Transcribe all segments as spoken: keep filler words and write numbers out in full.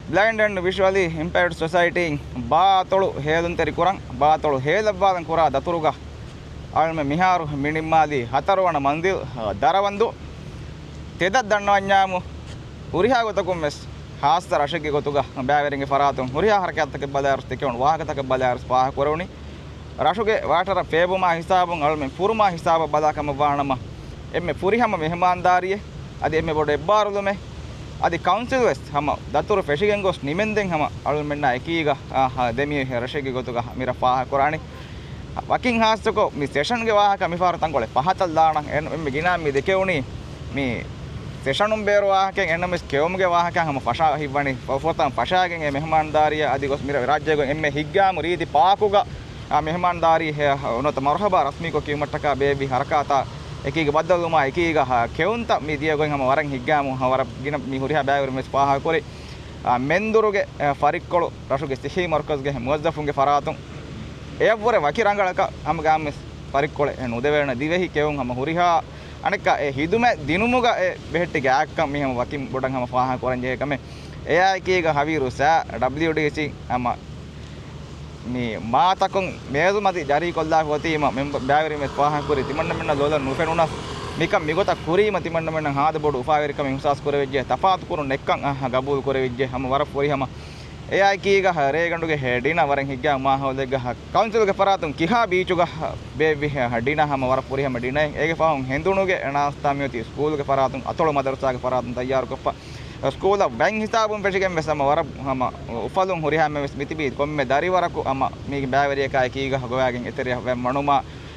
ބްލައިންޑް އެންޑް ވިޝުއަލީ އިމްޕެއަރޑް ސޮސައިޓީން ބާއަތޮޅު ހޭލުންތެރި ކުރަން، ބާއަތޮޅު ހޭލައްވާލަން ކުރާ ދަތުރުގަ އަޅުމެން މިހާރު މި ނިންމާލީ ހަތަރުވަނަ މަންޒިލް، އަ، ދަރަވަންދު. ތެދަށް ދަންނަވަންޏާމު ހުރިހާ ގޮތަކުން ވެސް ހާއްސަ ރަށެއްގެ ގޮތުގަ ބައިވެރިންގެ ފަރާތުން ހުރިހާ ހަރަކާތްތަކެއް ބަލާއިރު، ދެކެވުނު ވާހަކަތަކެއް ބަލާއިރު ފާހަގަކުރެވުނީ. ރަށުގެ ވާޓަރ ފޭބުމާ ހިސާބުން އަޅުމެން ފުރުމާ ހިސާބަށް ބަލާ ކަމަށް ވާނަމަ، އެންމެ ފުރިހަމަ މެހެމާންދާރީއެއް އަދި އެންމެ ބޮޑު އެއްބާރުލުމެއް އަދި ކައުންސިލް ވެސް ހަމަ ދަތުރު ފެށިގެން ގޮސް ނިމެންދެން ހަމަ އަޅުމެންނާ އެކީގަ، އާ، ހަ، ދެމި ރަށެއްގެ ގޮތުގަ މިރަށް ފާހަގަކުރާނީ. ވަކިން ހާއްސަކޮށް މި ސެޝަންގެ ވާހަކަ މިފަހަރު ތަންކޮޅެއް ފަހަތަށް ލާނަން. އެން-، އެންމެ ގިނަ މި ދެކެވުނީ މި ސެޝަނުން ބޭރު ވާހަކައެއް އެންނަމެސް ކެއުމުގެ ވާހަކަ ހަމަ ފަށާ ހިތްވަނީ. ފަ-، ފުރަތަމަ ފަށާގެން އެ މެހެމާންދާރީއަށް އަދި ގޮސް މި ރާއްޖޭގެ އެންމެ ހިތްގައިމު ރީތި ޕާކުގަ، އާ، މެހެމާންދާރީ ހެ-، ނުވަތަ މަރުހަބާ ރަސްމީކޮށް ކިޔުމަށްޓަކާ ބޭއްވި ހަރަކާތާ އެކީގަ ބައްދަލުވުމާ އެކީގަ، އާ، ކެއުންތައް މި ދިޔަ ގޮތް ހަމަ ވަރަށް ހިތްގައިމު، ހަ، ވަރަށް ގިނަ މި ހުރިހާ ބައިވެރިން ވެސް ފާހަގަކުރި. އާ، މެންދުރުގެ، އާ، ފަރިއްކޮޅު ރަށުގެ ސިއްހީ މަރުކަޒުގެ މުވައްޒަފުންގެ ފަރާތުން އެއަށްވުރެ ވަކި ރަނގަޅަކަށް ހަމަގައިމުވެސް ފަރިއްކޮޅެއް ނުދެވޭނެ. ދިވެހި ކެއުން ހަމަ ހުރިހާ އަނެއްކާ އެ ހިދުމަތް ދިނުމުގަ އެ ބެހެއްޓި ގާތްކަން މި ހަމަ ވަކިން ބޮޑަށް ހަމަ ފާހަގަ ކުރަން ޖެހޭ ކަމެއް. އެއާއެކީގަ ހަވީރު ސާ ޑަބްލިއުޑީސީ ހަމަ މި މާތަކުން މޭޒުމަތި ޖަރީކޮށްލާފަ އޮތީމަ، މެމްބަ-، ބައިވެރިން ވެސް ފާހަގަކުރި، ތިމަންނަމެންނަށް ލޮލަށް ނުފެނުނަސް، މިކަން މިގޮތަށް ކުރީމަ، ތިމަންނަމެންނަށް ހާދަ ބޮޑު އުފާވެރިކަމެއް އިހުސާސް ކުރެވިއްޖެ، ތަފާތުކުރުން ނެއްކަން އަހަ ގަބޫލު ކުރެވިއްޖެ، ހަމަ ވަރަށް ފުރިހަމަ. އެއާއެކީގަ ރޭގަނޑުގެ ޑިނަ ވަރަށް ހިތްގައިމު މާހައުލެއްގަ ކައުންސިލްގެ ފަރާތުން ކިހާ ބީޗުގަ ބޭއްވި ޑިނަ ހަމަ ވަރަށް ފުރިހަމަ ޑިނައެއް. އޭގެ ފަހުން ހެނދުނުގެ ނާސްތާ މިއޮތީ ސްކޫލްގެ ފަރާތުން، އަތޮޅު މަދަރުސާގެ ފަރާތުން ތައްޔާރުކޮށްފަ. ސްކޫލަށް ވެން ހިސާބުން ފެށިގެން ވެސް ހަމަ ވަރަށް ހަމަ އުފަލުން ހުރިހާ އެންމެން ވެސް މިތިބީ ކޮންމެ ދަރިވަރަކު ހަމަ މީގެ ބައިވެރިޔަކާ އެކީގަ ގޮވާގެން އެތެރެއަށް ވެން ވަނުމާ،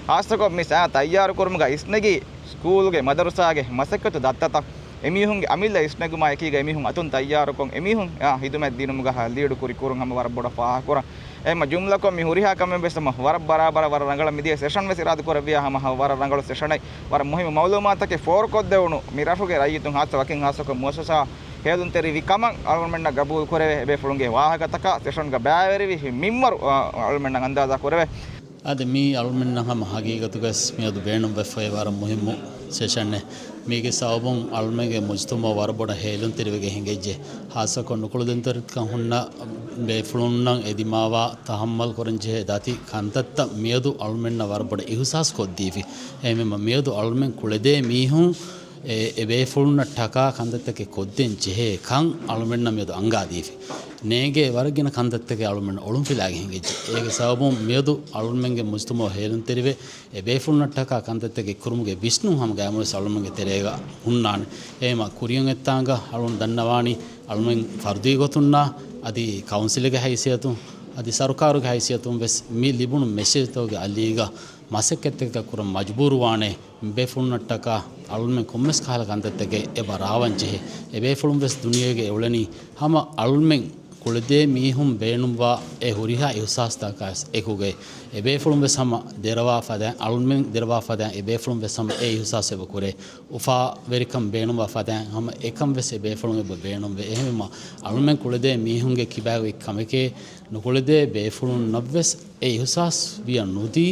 ހާއްސަކޮށް މި ސާ ތައްޔާރުކުރުމުގަ އިސްނެގީ ސްކޫލްގެ މަދަރުސާގެ މަސައްކަތު ދައްތަތައް އެމީހުންގެ އަމިއްލަ އިސްނެގުމާ އެކީގަ އެމީހުން އަތުން ތައްޔާރުކޮށް އެމީހުން އާ ހިދުމަތް ދިނުމުގަ ހަ ލީޑު ކުރި ކުރުން ހަމަ ވަރަށް ބޮޑަށް ފާހަގަކުރަން. އެހެންމަ ޖުމްލަކޮށް މި ހުރިހާ ކަމެއް ވެސް ހަމަ ވަރަށް ބަރާބަރަށް ވަރަށް ރަނގަޅަށް މިދިޔަ ސެޝަން ވެސް އިރާދަ ކުރެއްވިޔާ ހަމަ ހަ ވަރަށް ރަނގަޅު ސެޝަނެއް، ވަރަށް މުހިއްމު މައުލޫމާތުތަކެއް ފޯރުކޮށްދެވުނު މި ރަށުގެ ރައްޔިތުން ހާއްސަ ވަކިން ހާއްސަކޮށް މުއައްސަސާ ހޭލުންތެރިވި ކަމަށް އަޅުގަނޑުމެންނަށް ގަބޫލު ކުރެވޭ. އެބޭފުޅުންގެ ވާހަކަތަކާ ސެޝަންގަ ބައިވެރިވި މިންވަރު، އަ، އަޅުގަނޑުމެންނަށް އަންދާޒާ ކުރެވޭ. އަދި މީ އަޅުމެންނަށް ހަމަ ހަގީގަތުގަސް މިއަދު ބޭނުންވެފައި ވަރަށް މުހިއްމު ސެޝަނެއް. މީގެ ސަބަބުން އަޅުމެންގެ މުޖުތަމައު ވަރަށް ބޮޑަށް ހޭލުންތެރިވެގެން ހިނގައްޖެ. ހާއްސަކޮށް ނުކުޅެދުންތެރިކަން ހުންނަ ބޭފުޅުންނަށް އެދިމާވާ ތަހައްމަލް ކުރަންޖެހޭ ދަތި ކަންތައްތައް މިއަދު އަޅުމެންނަށް ވަރަށް ބޮޑަށް އިހުސާސް ކޮށްދީފި. އެހެންވީމަ މިއަދު އަޅުމެން ކުޅެދޭ މީހުން އެ، އެބޭފުޅުންނަށް ޓަކާ ކަންތައްތަކެއް ކޮށްދޭން ޖެހޭ ކަން އަޅުމެންނަށް މިއަދު އަންގާދީފި. ނޭނގޭ ވަރަށް ގިނަ ކަންތައްތަކެއް އަޅުމެން އޮޅުންފިލާގެ ހިނގައްޖެ. އޭގެ ސަބަބުން މިއަދު އަޅުމެންގެ މުޖުތަމައު ހޭލުންތެރިވެ، އެބޭފުޅުންނަށްޓަކާ ކަންތައްތަކެއް ކުރުމުގެ ވިސްނުން ހަމަ ގައިމުވެސް އަޅުމެންގެ ތެރޭގަ ހުންނާނެ. އެހެންވީމަ ކުރިއަށް އޮތްތާނގަ އަޅުން ދަންނަވާނީ އަޅުމެން ފަރުދީ ގޮތުންނާ އަދި ކައުންސިލެއްގެ ހައިސިއްޔަތުން އަދި ސަރުކާރުގެ ހައިސިއްޔަތުން ވެސް މި ލިބުނު މެސެޖްތަކުގެ އަލީގަ މަސައްކަތްތަކެއް ކުރަން މަޖުބޫރުވާނެ. ބޭފުޅުންނަށްޓަކާ އަޅުމެން ކޮންމެސް ކަހަލަ ކަންތައްތަކެއް އެބަ ރާވަން ޖެހޭ. އެބޭފުޅުން ވެސް ދުނިޔޭގަ އެ އުޅެނީ ހަމަ އަޅުމެން ކުޅެދޭ މީހުން ބޭނުންވާ އެ ހުރިހާ އިހުސާސްތަކާސް އެކުގައި. އެބޭފުޅުން ވެސް ހަމަ ދެރަވާ ފަދައިން، އަޅުމެން ދެރަވާ ފަދައިން އެބޭފުޅުން ވެސް ހަމަ އެ އިހުސާސް އެބަ ކުރޭ. އުފާވެރިކަން ބޭނުންވާ ފަދައިން ހަމަ އެކަން ވެސް އެބޭފުޅުން އެބަ ބޭނުންވޭ. އެހެންވީމަ އަޅުމެން ކުޅެދޭ މީހުންގެ ކިބާގައި ކަމެކޭ ނުކުޅެދޭ ބޭފުޅުންނަށްވެސް އެ އިހުސާސް ވިޔަ ނުދީ،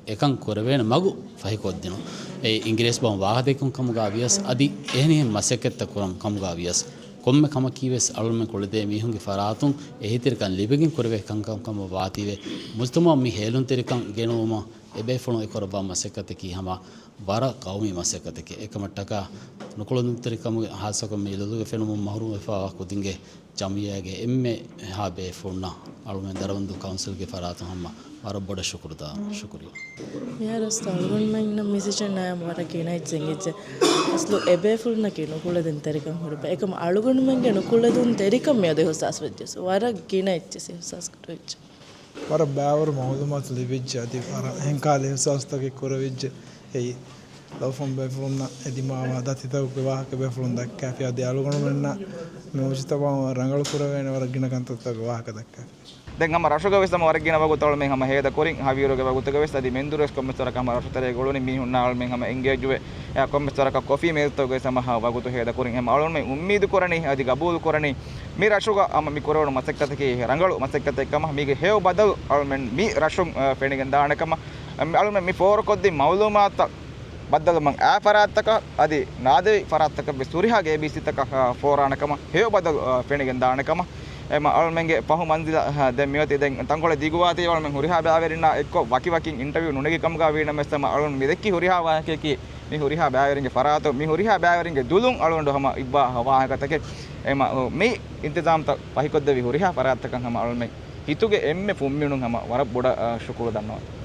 އެކަން ކުރެވޭނެ މަގު ފަހިކޮށްދިނުން. އެ އިނގިރޭސި ބަހުން ވާހަކަދެއްކުން ކަމުގައި ވިޔަސް، އަދި އެހެނިހެން މަސައްކަތްތައް ކުރަން ކަމުގައި ވިޔަސް، ކޮންމެ ކަމަކީ ވެސް އަޅުމެން ކުޅެދޭ މީހުންގެ ފަރާތުން އެހީތެރިކަން ލިބިގެން ކުރެވޭ ކަންކަން ކަމަށް ވާތީވެ، މުޖުތަމައު މި ހޭލުންތެރިކަން ގެނުވުމަށް އެބޭފުޅުން އެކުރައްވާ މަސައްކަތަކީ ހަމަ ވަރަށް ޤައުމީ މަސައްކަތެކޭ. އެކަމަށްޓަކާ ނުކުޅެދުންތެރިކަމުގެ ހާއްސަކޮށް މި ލޮލުގެ ފެނުމުން މަހުރޫމްވެފައިވާ ކުދިންގެ ޖަމިއްޔާގެ އެންމެހާ ބޭފުޅުންނަށް އަޅުމެން ދަރަވަންދޫ ކައުންސިލްގެ ފަރާތުން ހަމަ ވަރަށް ބޮޑަށް ޝުކުރު ދާ، ޝުކުރިއްޔާ. މިހާރު އަޅުގަނޑުމެންނަށް މި ސެޝަން އަޔަމް ވަރަށް ގިނަ އެއްޗެއް އެނގިއްޖެ. އަސްލު އެބޭފުޅުންނަކީ ނުކުޅެދުންތެރިކަން ހުރި ބައެއް. އެކަމަ އަޅުގަނޑުމެންގެ ނުކުޅެދުންތެރިކަން މިއަދު އިހުސާސް ވެއްޖެ. ވަރަށް ގިނަ އެއްޗެއް އިހުސާސް ކުރެވިއްޖެ. ވަރަށް ބައިވަރު މައުލޫމާތު ލިބިއްޖެ. އަދި ވަރަށް އެހެން ކަހަލަ އިހުސާސްތަކެއް ކުރެވިއްޖެ. އެއީ، ލޯފަން ބޭފުޅުންނަށް އެދިމާވާ ދަތިތަކުގެ ވާހަކަ ބޭފުޅުން ދައްކާފި. އަދި އަޅުގަނޑުމެންނަށް މި މުޖުތަމައު ރަނގަޅު ކުރެވޭނެ ވަރަށް ގިނަ ކަންތައްތަކުގެ ވާހަކަ ދައްކާފި. ދެން ހަމަ ރަށުގަ ވެސް ހަމަ ވަރަށް ގިނަ ވަގުތު އަޅުމެން ހަމަ ހޭދަ ކުރިން، ހަވީރުގެ ވަގުތުގަ ވެސް އަދި މެންދުރު ވެސް ކޮންމެސް ވަރަކަށް ހަމަ ރަށުތެރޭގަ އުޅުނީ މީހުންނާ އަޅުމެން ހަމަ އެންގޭޖްވެ، އެ، ކޮންމެސް ވަރަކަށް ކޮފީ މޭޒުތަކުގަ ވެސް ހަމަ ވަގުތު ހޭދަ ކުރިން. ހަމަ އަޅުމެން އުއްމީދު ކުރަނީ އަދި ގަބޫލު ކުރަނީ މި ރަށުގަ ހަމަ މި ކުރެވުނު މަސައްކަތަކީ ރަނގަޅު މަސައްކަތެއް ކަމަށް. މީގެ ހެޔޮ ބަދަލު އަޅުމެން މި ރަށުން، އަ، ފެނިގެން ދާނެ ކަމަށް. އަ، މި އަޅުމެން މި ފޯރުކޮށްދިން މައުލޫމާތުތައް ބައްދަލުމަށް އާ ފަރާތްތަކަށް އަދި ނާދެވި ފަރާތްތަކަށް ވެސް ހުރިހާ ގޭބީސީތަކަށް، އާ، ފޯރާނެ ކަމަށް، ހެޔޮ ބަދަލު، އާ، ފެނިގެން ދާނެ ކަމަށް. އެމަ އަޅުމެންގެ ފަހު މަންޒިލަށް ދެން މިއޮތީ. ދެން ތަންކޮޅެއް ދިގުވާތީ އަޅުމެން ހުރިހާ ބައިވެރިންނާ އެއްކޮށް ވަކިވަކިން އިންޓަވިއު ނުނެގި ކަމުގަ ވީނަމަވެސް އެމަ އަޅުން މި ދެއްކި ހުރިހާ ވާހަކަޔަކީ މި ހުރިހާ ބައިވެރިންގެ ފަރާތުން، މި ހުރިހާ ބައިވެރިންގެ ދުލުން އަޅުގަނޑު ހަމަ އިއްވާ ވާހަކަތަކެއް. އެމަ މި އިންތިޒާމްތައް ފަހިކޮށްދެއްވި ހުރިހާ ފަރާތްތަކަށް ހަމަ އަޅުމެން ހިތުގެ އެންމެ ފުންމިނުން ހަމަ ވަރަށް ބޮޑަށް ޝުކުރު ދަންނަވަން.